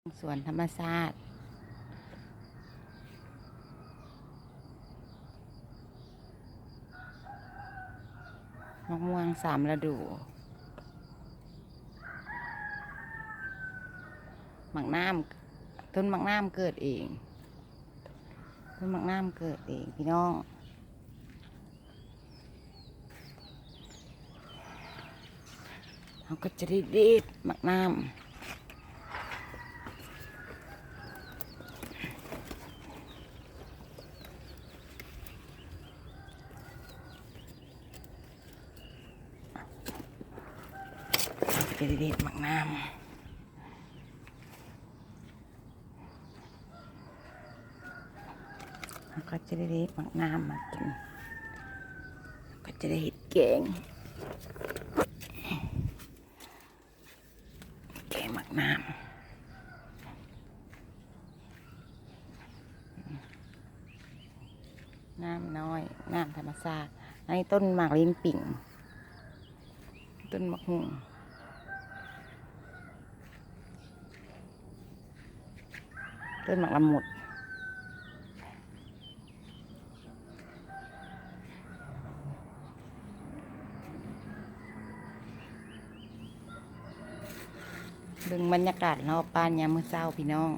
ສວນທຳມະຊາດ ໝາກມ່ວງສາມລະດູ ໝາກນ້ຳ ຕົ້ນໝາກນ້ຳເກີດເອງ ຕົ້ນໝາກນ້ຳເກີດເອງພີ່ນ້ອງ. ເຮົາກໍຈະໄດ້ເດັດໝາກນ້ຳ ຈະໄດ້ເດັດໝາກນ້ຳ. ເຮົາກໍຈະໄດ້ເດັດໝາກນ້ຳມາກິນ ເຮົາກໍຈະໄດ້ເຮັດແກງ ແກງໝາກນ້ຳ ນ້ຳນ້ອຍ ນ້ຳທຳມະຊາດ. ອັນນີ້ຕົ້ນໝາກລີ້ນປິງ ຕົ້ນໝາກຫຸ່ງ ຕົ້ນໝາກລະມຸດ. ເບິ່ງບັນຍາກາດລອບບ້ານຍາມມື້ເຊົ້າພີ່ນ້ອງ.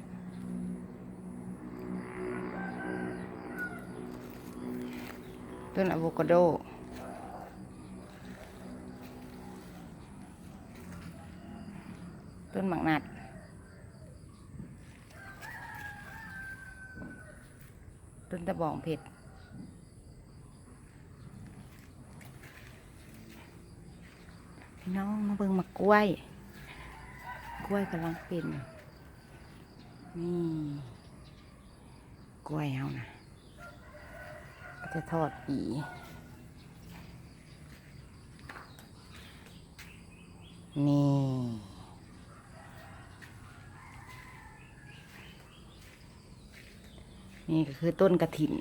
ຕົ້ນອາໂວຄາໂດ ຕົ້ນໝາກນັດ ຕົ້ນຕະບອງເພັດ. ພີ່ນ້ອງມາເບິ່ງໝາກກ້ວຍ ກ້ວຍກຳລັງເປັນ ນີ້ ກ້ວຍເຮົານະ ຈະທອດປີ ນີ້ ນີ້ກໍຄືຕົ້ນກະຖິນ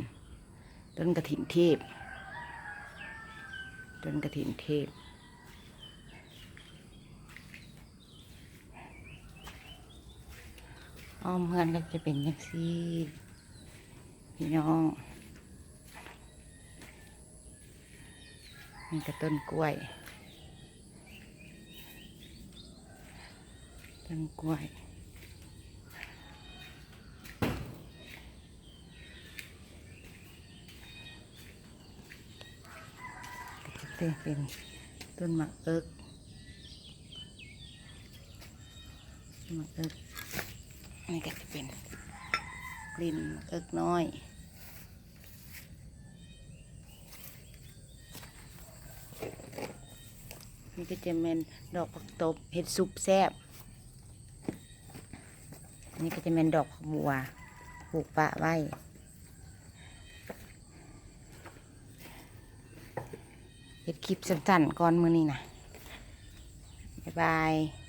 ຕົ້ນກະຖິນເທບ ຕົ້ນກະຖິນເທບ. ອ້ອມເຮືອນກໍຈະເປັນຈັ່ງຊີ້ ພີ່ນ້ອງ. ນີ້ກໍຕົ້ນກ້ວຍ ຕົ້ນກ້ວຍ ກໍຈະເປັນຕົ້ນໝາກເອິກ ໝາກເອິກ. ນີ້ກໍຈະເປັນລິ້ນໝາກເອິກນ້ອຍ. ນີ້ກໍຈະແມ່ນດອກຜັກຕົບ ເຮັດຊຸບແຊບ. ນີ້ກໍຈະແມ່ນດອກຜັກບົວ ປູກປະໄວ້. ເຮັດຄລິບສັ້ນໆກ່ອນມື້ນີ້ນະ ບາຍບາຍ.